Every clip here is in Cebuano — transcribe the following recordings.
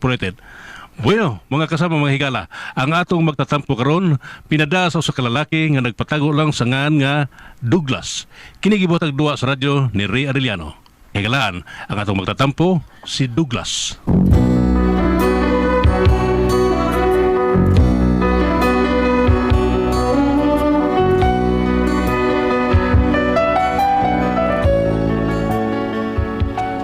Incorporated. Bueno, mga kasama mga higala, ang atong magtatampo karon pinada sa usa ka lalaki nga nagpatago lang sa ngan nga Douglas. Kini gibuhatag duwa sa radyo ni Ray Arellano. Higalaan, ang atong magtatampo si Douglas.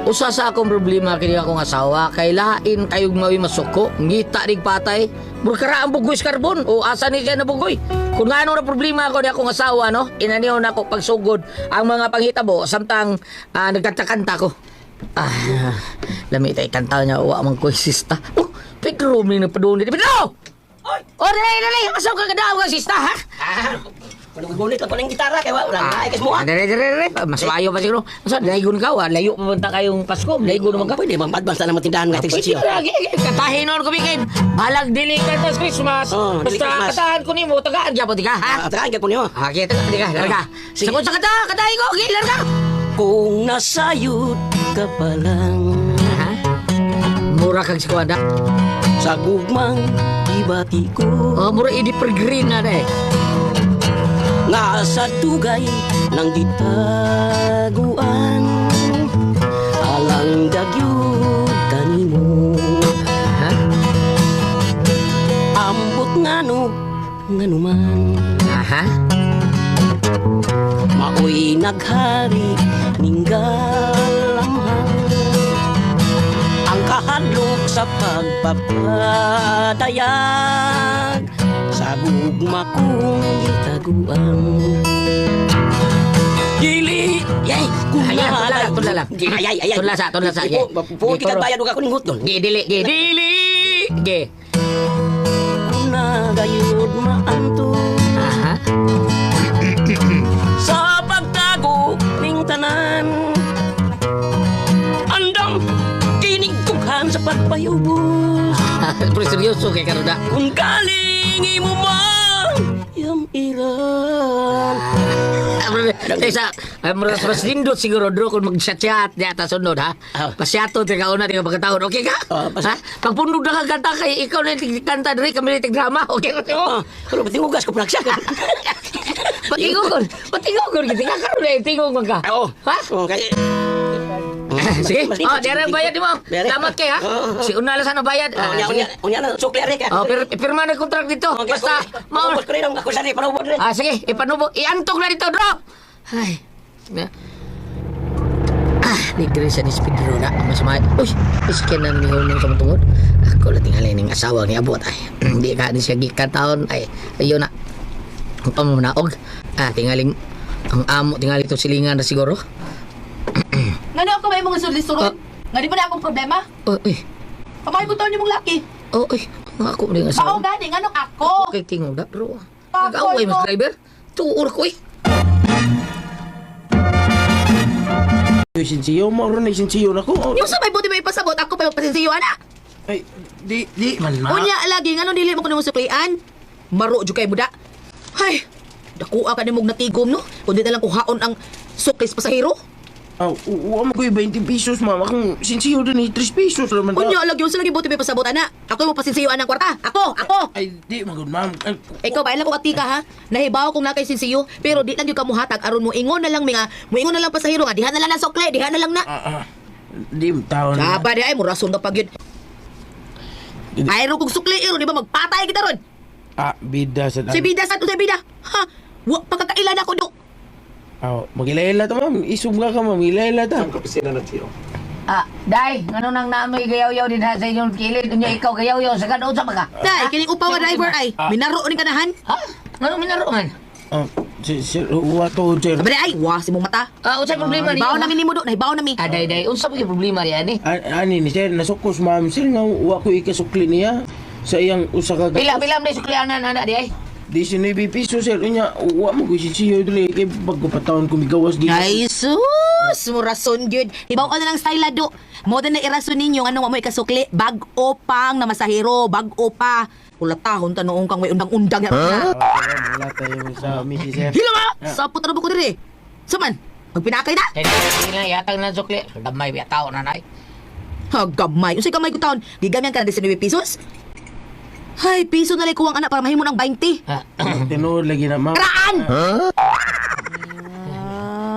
Usa sa akong problema kini akong asawa kay lain kayog mawi masuko, ngita nig patay. Murkara ang bugoy sa karbon o asa ni siya nabugoy. Kung ano na problema ko ni akong asawa no, inaniw na ako pagsugod ang mga panghitabo samtang nagkanta-kanta ko. Ah, lami tay kanta niya wa man ko'y sista. Oh, Pedro mi na padunit. Pedro! Oh, dali, dali. Asa ka kadaaw ka sista ha? Ah, Manugulit lang ko ng gitara kay wala na ay kasmo. Ah, dali, dali, dali. Mas maayo pa siguro. Asa daigon ka wa, layo pa man ta kayong Pasko, daigon naman ka. Pwede bang advance na naman tindahan nga Pwede tig sitio. lagi. Katahin nun kumikin. Balag dili ka tas Christmas. Oh, dili Basta Christmas. katahan ko nimo, tagaan gyapon di ka, ha? Ah, tagaan gyud ko nimo. Ah, Okay, tagaan di ka, larga. Sige. Sagot sa kata, katahin ko, okay, larga. Kung nasayod ka pa lang Ha? Mura kag sikwada. sa gugmang ibati ko Oh, mura idi green na eh. nga sa dugay ng gitaguan alang dagyud kanimo Ha? ambot ngano nganuman Aha. maoy naghari ning galamhan ang kahadlok sa pagpapadayag sa gugma kong gitaguan dili yay Ayan, tunla lang, tunla lang. Ay, ay, ay. Tunla sa, tunla sa. Ge. Puti Ge, ka bayad og ako ning hutdon. Ge, dili, ge, dili. Ge. Kuna gayud maanto Aha. sa pagtago ning tanan andam kining dughan sa pagpayubos Pero seryoso kay karon da. kung galing imo man yamiran. Tesa, ay mas mas nindot siguro dro kung mag-chat-chat di ata sunod ha. Ah. Pasyato ti kauna ti pagkataon. Okay ka? Ah, Ha? Pagpundog na ka kanta kay ikaw na yung kanta diri kami ni drama. Okay ra Oh, mo. pero patingugas ko plaksa ka. Patingogon. Patingogon gid ka karon na tingog man ka. Oo. Ha? Oh, kay Sige. Mas Oh, nindot, dere ang bayad mo. Dere. Salamat kay ha. Oo. Si una lang sana bayad. Oh, Ah, unya sige. unya unya na sukli ari ka. Oh, pirma na contract dito. Okay, Basta mao. Mao ko rin ako sa panubod rin. Ah, sige, ipanubo. Iantog na dito, bro. Ay. Na. Ah, ligre siya ni Pedro na. Ang masama. Uy, iskin na ni Honong sa matungod. Ako lang tingali ning asawa ni Abot. Ay, hindi ka ni siya gikataon. Ay, ayun na. Ang pamanaog. Ah, tingaling ang amo tingali to silingan na siguro. Ngano ako may mga sulod-sulod? Nga di ba na akong problema? Oh, uy. Pamahay ko taon yung mong laki. Oh, uy. Ang ako ning asawa. Mao gani, ngano ako? Okay, tingog na, bro. Ako, Nag-away mas ikaw. driver. Tuor ko eh. Yung sinsiyo, mauro na yung sinsiyo na ko. Oh, Yung sa may buti may ipasabot, ako pa mapasinsiyo, ana. Ay, di, di man ma. Unya lagi, ngano dili mo ko nimo suklian? Maro jud kay muda. Hay, dakuha ka nimog natigom no. Kundi na lang kuhaon ang suklis pasahero. Aw, uwa mo ko yung 20 pesos, mama. Kung sinsiyo din eh, 3 pesos naman. ta. Unya lagi, unsa lagi buti may pasabot ana. Ako mo pasinsiyo anang kwarta. Ako, ako. Ay, di, magod, ma'am. Ay, Ikaw ba, alam ko katika ha? Nahibaw kong nakay sinsiyo, pero di lang yung kamuhatag aron mo ingon na lang mga, mo ingon na lang pasahero nga diha na lang na sukli, diha na lang na. Ah, ah. Di, tao na. Kaba di ay mo rason ka pag yun. Ay ro kung sukli iro di ba magpatay kita ron. Ah, bida sa... Si bida sa si bida. Ha? Wa pagkakailan ako do. Aw, magilaila ta, ma'am. Isumga ka, ma'am. Magilaila ta. Ah, day, ngano nang naamoy gayaw-yaw din ha sa inyong kilid? Unya ikaw gayaw-yaw sa kanon sa mga. Day, kining upaw nga driver ay minaro ni kanahan. Ha? Ngano minaro man? Ah, si, si, uwa to, sir. Sabi ay wa si mong mata. Ah, unsay problema niyo? Nahibaw nami nimo do, nahibaw nami. Ah, day, day, unsa ba yung problema niya ni? Ani ni sir, nasukos, ma'am. Sir, nga, uwa ko ikasukli niya. Sa iyang usa ka... Pila, pila man suklianan ana di ay. 19 pesos, sir. Unya, uwa mo ko sinsiyo dili. Kay bago pa taon kumigawas di. Ay sus, mo rason gyud. Hibaw ka na lang style do. Mo na irason ninyo ano wa mo ikasukli, bag-o pang na masahero, bag-o pa. Kulatahon ta noong kang may undang-undang. Huh? Wala tayo sa misi, sir. Hila ba? Sapot na ba ko diri? Saman, magpinakay na. Day, day, lang yatag na sukli. Damay biya tao na nay. Ha, gamay. Unsay gamay ko taon? Gigamyan ka na 19 pesos? Hay, piso na lang kuwang anak para mahimo ng 20. Ah, Tinuod lagi na, ma'am. Karaan!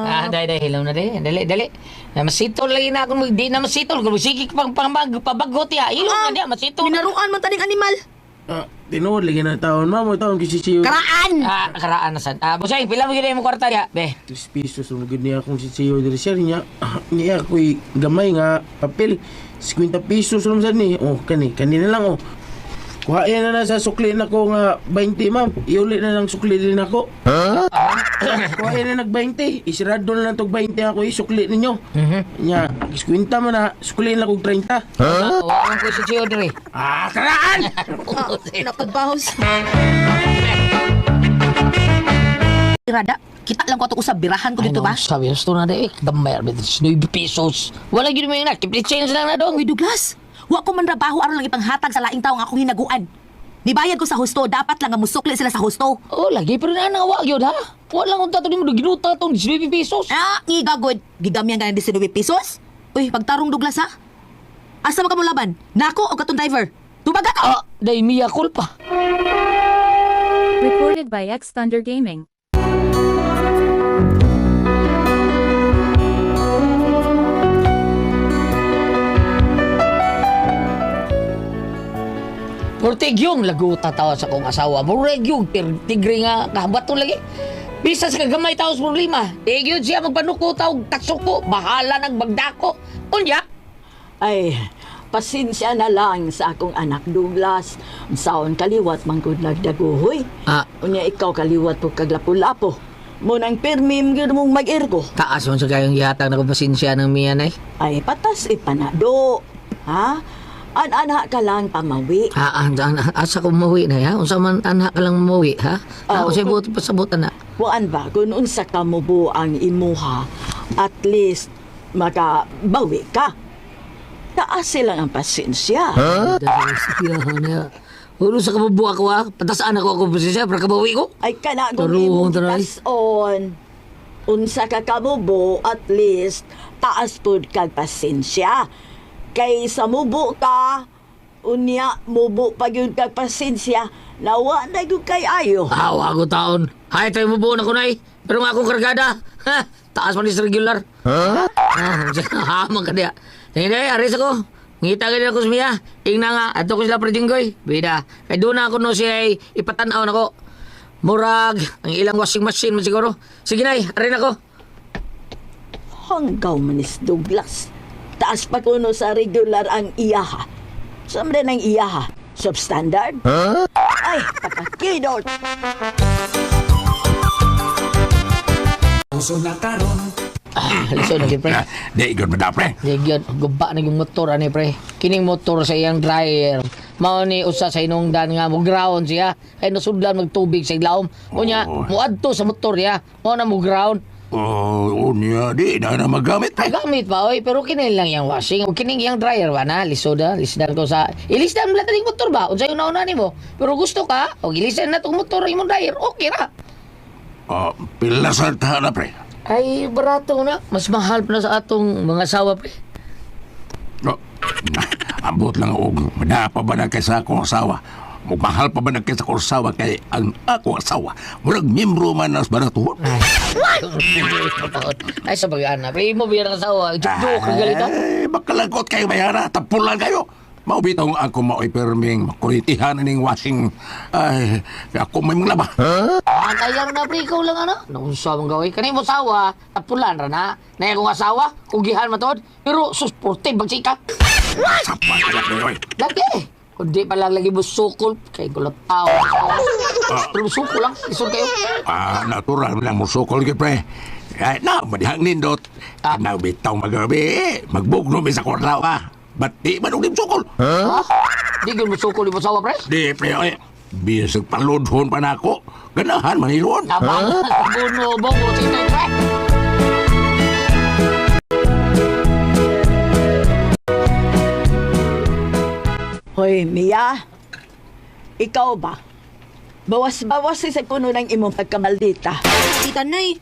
Ah, dai dai hilaw na dai. Dali dali. Na masitol lagi na ako di na masitol kung sige pang pang pabagot ya. Ilo na diya masitol. Minaruan man taning animal. Ah, tinuod lagi na taon, ma'am. Mo taon kisisiyo. Karaan! Ah, karaan na sad. Ah, busay, pila mo gyud mo kwarta diya, be. 3 pesos ang gud niya akong sisiyo diri sir niya. Niya ako'y gamay nga papel. 50 pesos lang sad ni. Oh, kani, kani na lang oh. Kuhain na na sa sukli na ko nga 20, ma'am. Iuli na lang sukli din ako. Huh? Kuhain na nag 20. Isirado na lang tog 20 ako isukli ninyo. Nya, 50 man na, sukli na kog 30. Huh? Wa man ko si Chio diri. Ah, karaan! Ah, nakabahos. Rada, kita lang ko ato usab birahan ko dito ba? Sabi, gusto na dai. Gamay arbit 9 pesos. Wala gyud mo na. Keep the change lang na dong. Uy, Douglas, wa ko man trabaho aron lang ipanghatag sa laing tawo nga akong hinaguan. Nibayad ko sa husto, dapat lang nga musukli sila sa husto. Oh, lagi pero na wa gyud ha. Wala lang unta to nimo ginuta tong 19 pesos. Ah, ngiga good. Gigamyan ka ng 19 pesos? Uy, pagtarong Douglas ha. Asa man ka mo laban? Nako o katong driver? Tubaga ka! Ah, dai miya kulpa. Recorded by X Thunder Gaming. Portigyong laguta tawa sa kong asawa. Murag yung tigre nga kahabaton lagi. Bisa sa kagamay tao sa problema. Tigyon siya magpanuko tao taksuko. Bahala ng bagdako. Unya, Ay, pasensya na lang sa akong anak Douglas. Saon kaliwat manggod nagdaguhoy. Ah. Unya ikaw kaliwat po kaglapo-lapo. Munang pirmim gyud mong mag-ergo. Taas man sa kayong gihatag na pasensya ng miya nay. Ay, patas ipanado. Ha? An-anha ka lang pamawi. Ha, asa ko mawi na ha? Unsa man anha ka lang mawi ha? Oh. Oh. Unsay buot pasabutan na? Waan ba kung unsa ka mubo ang imuha, at least makabawi ka. Taas silang ang pasensya. Huh? Ulo sa kabubuha ko ha? Patasaan ako ako pasensya para kabawi ko. Ay kana kung Taruhon imong taray. tason. Unsa ka kamubo, at least taas pud kag pasensya. Kay sa mubo ka, unya mubo pa gyud kag pasensya, nawa na gyud kay ayo. Awa ko taon. Hay, tayo mo buo na kunay. Pero nga akong kargada. Ha? Taas man ni sa regular. Huh? Ah, hamang ka diya. Sige, day, aris ako. Ngita ka ako sa miya. Tingnan nga, ato ko sila pre-jinggoy. Bida. Kay doon na ako no siya ay ipatanaw na ko. Murag, ang ilang washing machine man siguro. Sige nay, arin ako. Hanggaw manis Douglas. Taas pa kuno sa regular ang iyaha. Sa man ang iyaha? Substandard? Ay, pakakidot! Ah, lisod na pre. Di, good mo pre. Di gyud, guba na yung motor ani pre. Kining motor sa iyang dryer. Mao ni usa sa inungdan nga mo ground siya. Kay nasudlan magtubig sa ilawom. Unya, Oh. muadto sa motor ya. Mao na mo ground. Oh, unya, di na na magamit, pre. Gamit pa oy, pero kini lang yang washing. Ug kining iyang dryer ba na lisod ah, lisdan ko sa ilisdan mo lang taning motor ba? Unsay una-una nimo? Pero gusto ka, og ilisdan na tong motor imong dryer, okay ra. Oh, pila sa na, pre. Ay, barato na. Mas mahal pa na sa atong mga asawa pre. Oh, ambot lang og madapa ba na kaysa akong asawa? Mugmahal pa ba na kaysa akong asawa kay ang akong asawa? Murag miyembro man nas baratuhon. Ay, sa bagana. Pre, mo biyan ang asawa. Joke ka galita. Ay, makalagot kayo bayara. Tapulan kayo. Maubitong ako maoy perming makuritihan ning washing. Ay, ako may mga laba. Antayan na pre, ikaw lang ano. Naunsa mong gawin. Kani mo asawa, tapulan ra na. Naya kong asawa, kugihan matod. Pero susporte, bagsika. Sapat ka pre, oy. Lagi. Kundi pa lang lagi mo sukol. Kay gulot tao. Pero sukol lang. Isod kayo. Ah, natural lang mo sukol gyud pre. Ay, na, madihang nindot. Ah. Na bitaw magabi, eh. Magbugno mi sa kwarlaw ah. Ba't di man og sukol? Ha? Di gyud mo sukol yung asawa, pre. Di pre, oy. Bisag paludhon pa nako. Ganahan manilon. Tabang, buno, bongo, sitay, pre. Hoy, Mia. Ikaw ba? Bawas-bawas sa kuno ng imong pagkamaldita. Tita nay,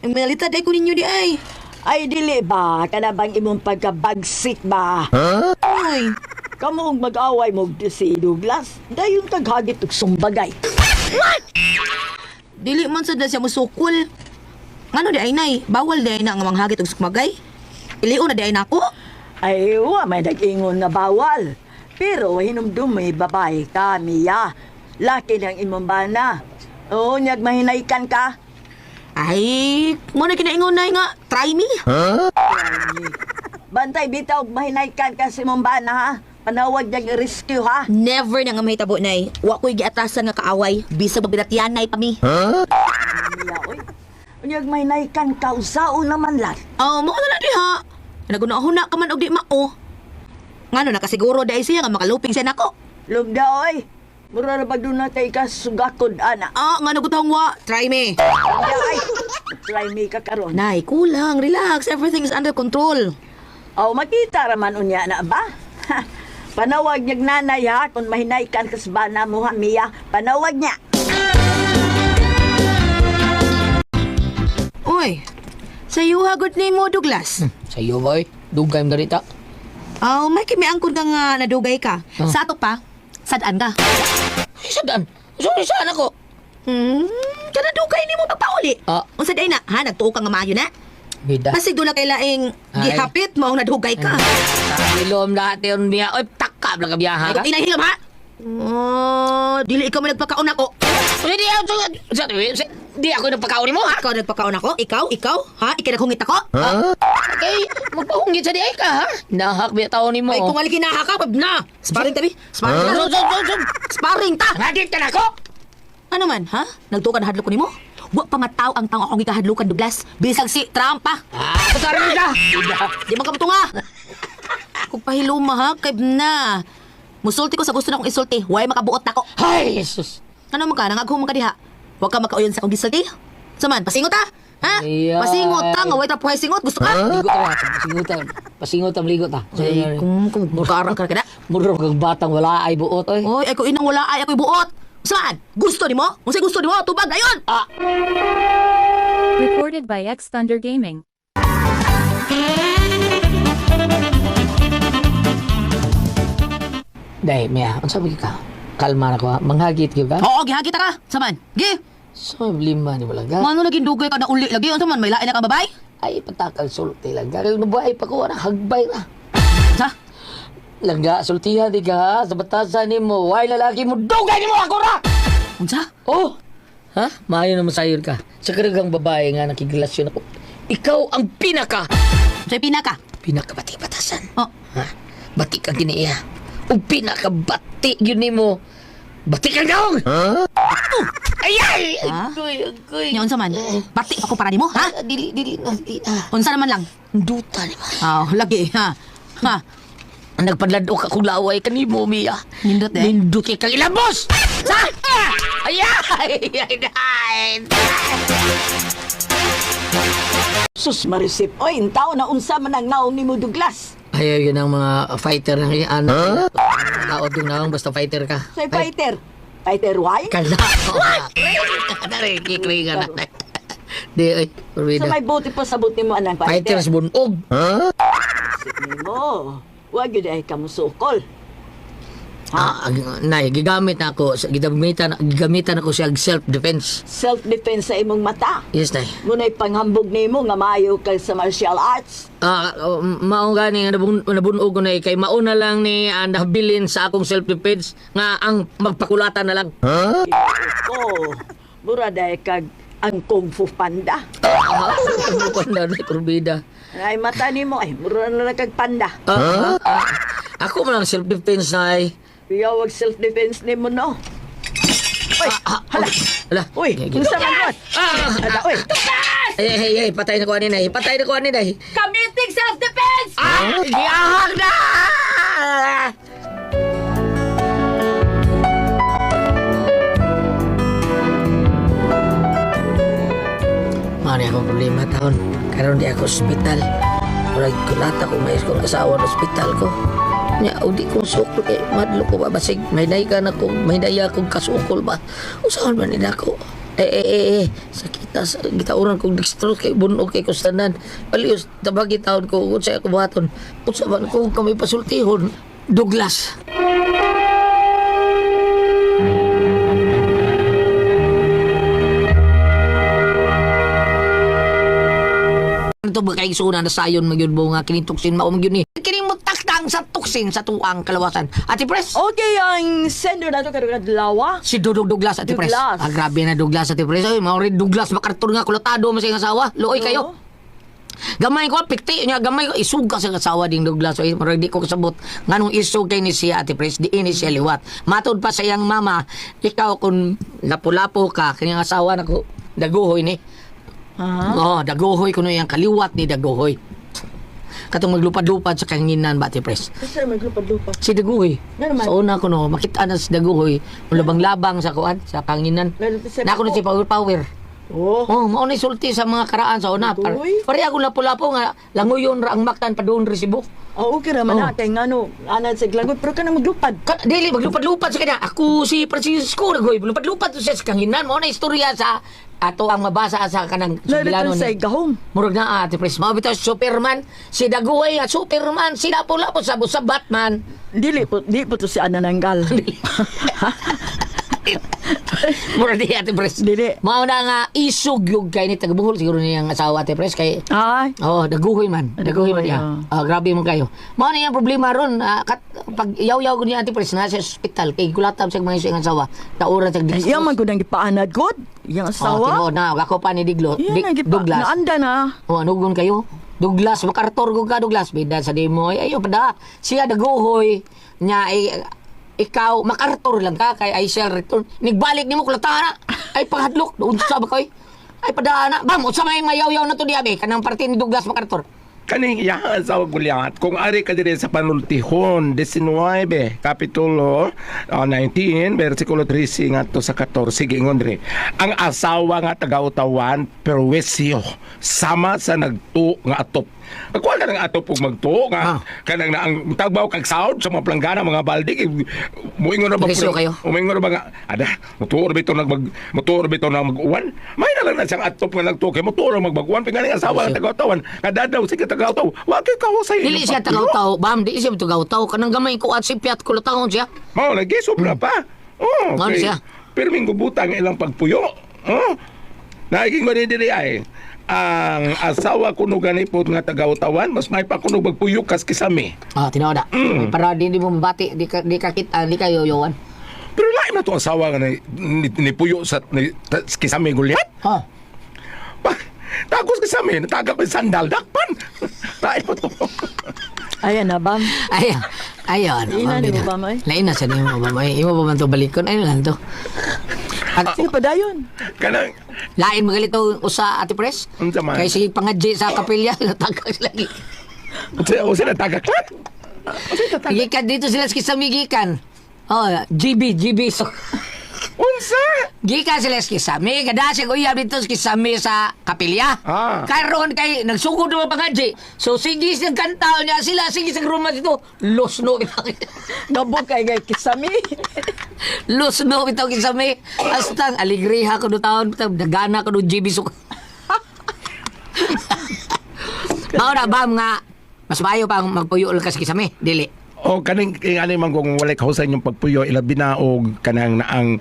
ang malita day ko ninyo di ay. Ay, dili ba? Kana bang imong pagkabagsik ba? Uy, Kamo ang mag-away mo si Douglas. Dayon kaghagit og sumbagay. dili man sad na siya musukol. Ngano di ay nay, bawal di ay na nga manghagit og sukmagay. Ilion na di ay nako. Ay, wa may nag-ingon na bawal. Pero hinumdumi, babae ka, Mia. Laki ng imong bana. Oo, nyag mahinaykan ka. Ay, mo na kinaingon nay nga, try me. Bantay bitaw, mahinaykan ka sa imong bana, ha? Panawag niyang rescue, ha? Never na nga mahitabo nay. Wa ko'y giatasan nga kaaway, bisag magbinatyanay pa mi. Mia, oy. Unyag mahinaykan ka, usao naman lang. Oh, mo na lang diha. Naguna-huna ka man og di mao. Ngano nakasiguro dai siya nga makaluping siya nako. Lugda, oy. Mura na pag doon na tayo ka sugakod, ana. Ah, ngano gutong wa? Try me. Lugda, ay. Try me ka karon. Nay, kulang, relax, everything is under control. Aw, makita raman unya na ba? Ha, panawag niyag nanay ha, kung mahinaykan ka sa bana mo ha, Mia. Panawag niya. Uy, sa iyo hagod ni mo, Douglas. Sayo boy, dugay mo ganita. Aw, may kimiangkon ka nga nadugay ka. Sa ato pa, sadaan ka. Ay, sadaan. Sorry, saan ako? Kana dugay nimo pagpauli. Ah. Unsa day na, ha? Nagtuo ka nga maayo na. Bida. Basig doon na kay laing Ay. gihapit mo ang nadugay ka. Ilom lahat yun niya. Oy, takab lang kabiyaha Ay, ka. kung inahilom ha? Oh, dili ikaw man nagpakaon ako. Uy, di ako, di ako nagpakaon mo, ha? Ikaw nagpakaon ako? Ikaw? Ikaw? Ha? Ikaw naghungit ako? Okay, magpahungit sa di ay ka, ha? Nahak biya tao ni mo. Ay, kung wali kinaha ka, pag na! Sparring tabi! Sparring ta! So, so, so, so. Sparring ta! Hagit ka na ako! Ano man, ha? Nagtuo ka na hadlok ko nimo? Wa pa nga tao ang tao akong gikahadlokan, Douglas. Bisag si Trump pa. Ah, sorry ka! Di man ka mutunga. Kung pahiluma ha, kay na. Musulti ko sa gusto na akong isulti. Way makabuot nako. Ay, Jesus. Ano man ka? Nangagho man ka diha. Wa ka makauyon sa akong gisulti. Saman, pasingot ha? Ha? Ay. Pasingot ta, nga way trapuhay singot. Gusto ka? Ligo ta, pasingot ta. Pasingot ta, ligo ta. Ay, kung bukarang ka na. Murong kag batang wala ay buot, oy. Oy, ay ko inang wala ay ako'y buot. Saan? Gusto nimo? Unsay gusto nimo? Tubag ayon. Ah, Recorded by X Thunder Gaming. Day, Mia, unsa ba ka? Kalma na ko, ha? Manghagit gyud ka? Oo, gihagit ta ka. Saman. Gi. So, lima ni wala Mano lagi dugay ka na uli lagi unsa man may lain na ka babay? Ay, patakal sulti lang. Kaya nabuhay pa ko, ana, hagbay na. Sa? Langga, sultihan di ka, ha? Sa batasan ni mo, why lalaki mo, dugay ni mo ako ra! Unsa? Oh! Ha? Maayo naman sayon ka. Sa karagang babae nga nakigrelasyon ako, ikaw ang pinaka! Unsay pinaka? Pinakabati batasan. Oh. Ha? Bati kang giniya. Ug pinakabati yun nimo. Bati kang gaong! Huh? Ay, ay! Ha? Agoy, agoy. Nya unsa man? Bati ako para nimo, ha? Ah, dili, dili na, dili na. Unsa naman lang? Duta ni ba? Ah, lagi ha. Ha. Nagpadladok akong laway kanimo, Mia. Nindot eh. Nindot kay kang ilabos! Sa! Ay, ay, ay, ay, Sus, Marisip. Oy, intaw na unsa man ang naong ni mo, Douglas. Ayaw yun ang mga fighter ng ano. Huh? Tao naong basta fighter ka. Say fighter. Fighter why? Kala. What? Kikringan na. Di, ay, Sa Purwida. may buti pa sa buti mo anang Fighter fighter. sa bunog. Marisip mo. Wag yun ay kamusukol. Ah, nay, gigamit na ako, gigamitan ako siya self-defense. Self-defense sa imong mata. Yes, nay. Muna'y panghambog nimo nga maayo kay sa martial arts. Ah, oh, mao gani nga nabunog ko na kay mauna lang ni ang nabilin sa akong self-defense nga ang magpakulatan na lang. Ko, mura dahil kag ang Kung Fu Panda. Ah, ano na ni Kurbida. Ay mata nimo ay mura na lang kag panda. Ah, ah, ah. Ako man ang self-defense na ay. Iyawag self-defense nimo no. Uy, hala. Hala. Uy, unsa man ron? Ah, Hala, uy. ay, ay, ay, patay na ko ani nay. Patay na ko ani nay. Committing self-defense! Ah, giahag na! Mani akong problema taon. Karon di ako ospital. Murag kulata ko may kong asawa na ospital ko. Nya, o di kong sukol kay madlo ko ba basig may daya na ko, may daya akong kasukol ba. Usahan man nila ako. Eh, eh, eh, eh. Sakita sa gitauran kong dextrose kay bunog kay kustanan. Palios, tabagi taon ko kung sa ako buhaton. Unsa man ko kami pasultihon. Douglas. Ito ba kay suna na sayon magyud mo nga kining tuksin mao magyud ni. Kining mo taktang sa tuksin sa tuang kalawasan. Ate Pres. Okay, ang sender nato karong adlaw. Si Dudong Douglas, Ate Pres. Douglas. Ah, grabe na Douglas, Ate Pres. Ay, maori Douglas, makarton nga, kulatado mo sa iyong asawa. Luoy kayo. Gamay ko, pikti niya, gamay ko, isug ka sa asawa ding Douglas. Ay, marag di ko kasabot. Nganong isug kay ni siya, Ate Pres, di ini siya liwat. Matod pa sa iyang mama, ikaw kung lapu-lapo ka, kanyang asawa na ko, daguhoy ni. Ha? Oo, daguhoy kuno iyang kaliwat ni daguhoy. Katong maglupad-lupad sa kanginan ba, Ate Pres? Kasi maglupad-lupad. Si Daguhoy. Nga naman. Sa una ko no, makita na si Daguhoy, labang-labang sa kuan, sa kanginan. Meron pa sa Na ako na si Power Power. Oh. Oh, mao na sulti sa mga karaan sa una. Daguhoy? Pareha akong lapu-lapo nga languyon ra ang maktan padung resibo. Oh, okay ra man Oh. na kay ngano ana sa glangod pero kana maglupad. Ka, dili maglupad-lupad sa kanya. Ako si Francisco Daguhoy, lupad-lupad siya sa kanginan. Mao na istorya sa ato ang mabasa sa kanang Lalo sugilano sa ni. gahom. Murag na ate Pres. Mao bitaw si Superman, si Daguhoy, nga Superman, si Lapu-Lapu sa sa Batman. Dili po, di po to si Ana Nanggal. Murag di ate Pres. Dili. Mao na nga isog yung kay ni taga Bohol siguro niyang asawa ate Pres kay Ay. Oh, daguhoy man. Daguhoy man Daguhoy, niya. Ah, grabe man kayo. Mao na iyang problema ron. Ah, kat, pag yaw-yaw ko niya ate Pres na sa ospital kay gulatab sa mga isang asawa. Tauran sa Ay, Iya man gud ang gipaanad god. Iyang Oh, asawa. tinuod na ako pa ni Diglo. Iya Di, na gipa. Douglas. Naanda na. Oh, anugon kayo? Douglas, makartor ko ka Douglas. Bida sa dimo. Ay, ayo pada. Siya daguhoy niya ay ikaw makartor lang ka kay I shall return. Nigbalik nimo kulatana. Ay panghadlok unsa ba koy? Ay padana. Bam, unsa may mayaw-yaw na to diabe kanang parte ni Douglas MacArthur. Kaning iyahan sa gulyat, kung ari ka dire sa panultihon, 19, kapitulo 19, versikulo 13 ngadto sa 14, giingon dire. Ang asawa nga tagautawan, perwisyo, sama sa nagtuo nga atop. Pagkuha ka ng atop ug magtuo nga, kanang na ang tagbaw kag sound sa mga planggana, mga balde, eh, muingon na ba? Perwisyo kayo? Umingon na ba nga, ada, mutuo ra bitaw nagmag, mutuo ra bitaw na mag-uwan. May na lang na siyang atop nga nagtuo kay mutuo ra magbag-uwan. Pingaling asawa nga tagautawan, kadadaw sige tagautaw. Wa kay kahusay. Dili siya tagaw-taw, bam, dili siya tagaw-taw. Kanang gamay ko at si Piat kulatahon siya. Mao lagi sobra pa. Oh, Mao na kay siya. Pirming gubutang ilang pagpuyo. Oh. Naiging ko diri ay ang asawa kuno ganipot nga tagautawan mas may pa kuno magpuyo kas kisami. Ah, tinuod na. Para di, di mo mabati, di ka kita, di ka yoyoan. Pero lain na to asawa nga ni puyo sa ni, ta, kisami gulyat. Ha. Pa, tagos kisami, nataga ko yung sandal dakpan. Lain mo to. Ayan na bam. Ay, ayun. Lain na ni mo ba, May? Lain na sa nimo ba, May? Imo ba man to balikon? Ayun lang to. At, Sige pa dayon. Kanang lain magalito usa Ate Pres. Unsa man? Kay sige pangadji sa kapilya, natagak sila. Usa usa na tagak. Gikan dito sila sa Kisami gikan. Oh, GB, GB. So, Unsa? gikan sila sa Kisami, kada siya uyab dito sa Kisami sa kapilya. Ah. Karon kay nagsugod naman pangadji. So sige siyang kanta niya sila, sige sa ruma dito. Los no bitaw. Gabog kay kay kisami. Los no bitaw Kisami. Hasta alegriha ko do taon, dagana ko do GB so. Mao na bam nga mas maayo pa ang magpuyo lang ka sa Kisami, dili. O kaning ani man kung walay kahusay inyong pagpuyo ilabi na og kanang naang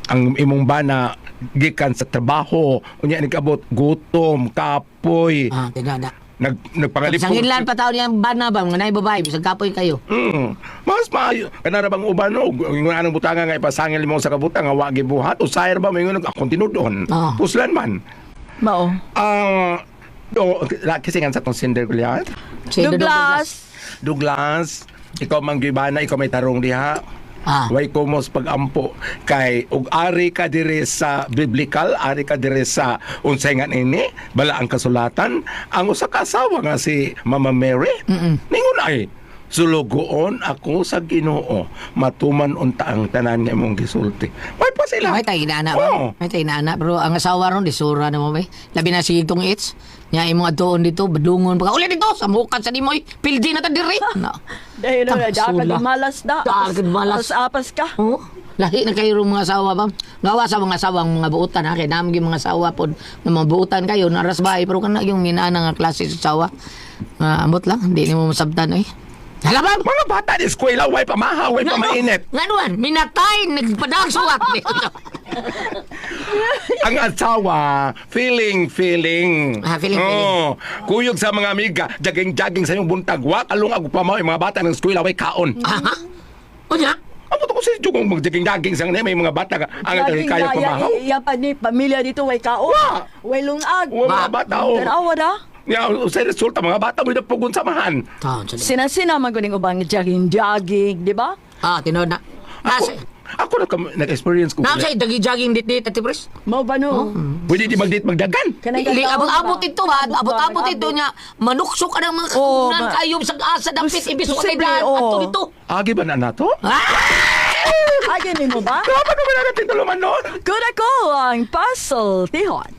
ang imong bana gikan sa trabaho unya nigabot gutom kapoy Ah, tinada. nag nagpangalipong Sanginlan pa taon niyang bana ba, mga nay babae, bisag kapoy kayo. Mas maayo kanara bang uban no ingon anong butanga nga ipasangil mo sa kabutang nga wa gibuhat usay ra ba moingon akong tinudon Ah. puslan man. Mao. Ah, do kasi nga sa tong sender kuliat. Si Dodong Douglas. Douglas, ikaw man gibana, ikaw may tarong diha. Ah. Way kumos pagampo kay ug ari ka diri sa biblical, ari ka diri sa unsay nga ini, bala ang kasulatan, ang usa ka asawa nga si Mama Mary. Ningon ay sulugoon ako sa Ginoo, matuman unta ang tanan nga imong gisulti. May pa sila. May tayo inaana ba? Oo. May tayo inaana. Pero ang asawa ron, disura na mo ba? Labi na sige itong its. Nya imong atuon dito, badungon pa ka. Uli dito, sa mukan sa nimoy. Pildi na ta diri. No. Dahil na, Tang, da ka sula. malas da. Da ka malas. Apas, apas ka. Oh. Lahi na kayo mga asawa ba? Gawa sa mga asawa ang mga buutan ha. Kay namin yung mga asawa pod nga mga buutan kayo naras bahay pero kana yung minaana nga klase sa asawa. Nga ambot lang hindi nimo masabtan oy. Hala ba? Mga bata ni eskwela, way pamahaw, way pamainit. Nga naman, minatay, nagpadang suwat. Ang asawa, feeling, feeling. Ah, feeling, feeling. Oo. Kuyog sa mga amiga, jogging-jogging sa iyong buntag. Wa kalung ako pamahaw, yung mga bata ng eskwela, way kaon. Aha. Unya? Amo to ko sa jugong mag-jogging-jogging sa may mga bata nga ang Laging kaya gaya, pamahaw. Iya pa ni pamilya dito way kaon. Wa! Way lungag. Wa mga bata, oh. Tanawa da. Ya, sa resulta mga bata mo pugon samahan. Taon, sa Sinasina man kuning ubang jogging jogging, di ba? Ah, tinuod na. Ako, Nasa, ako nag-experience ko. nasa dagi-jogging dit dit, Ate Pres. Mao ba no? Pwede di magdit magdagan. Kanang Ili, kataon abot-abot ba? ito ba? Abot ba? Abot-abot ito Nag-abot. niya. Manuksok ka ng mga Oo, kakunan ba- kayo sa asa dapit ibis ko posible, daan oo. ato dito. Agi ba na nato? Ah! Agi nimo ba? Dapat naman na natin tuluman noon. Good ako ang puzzle tihon.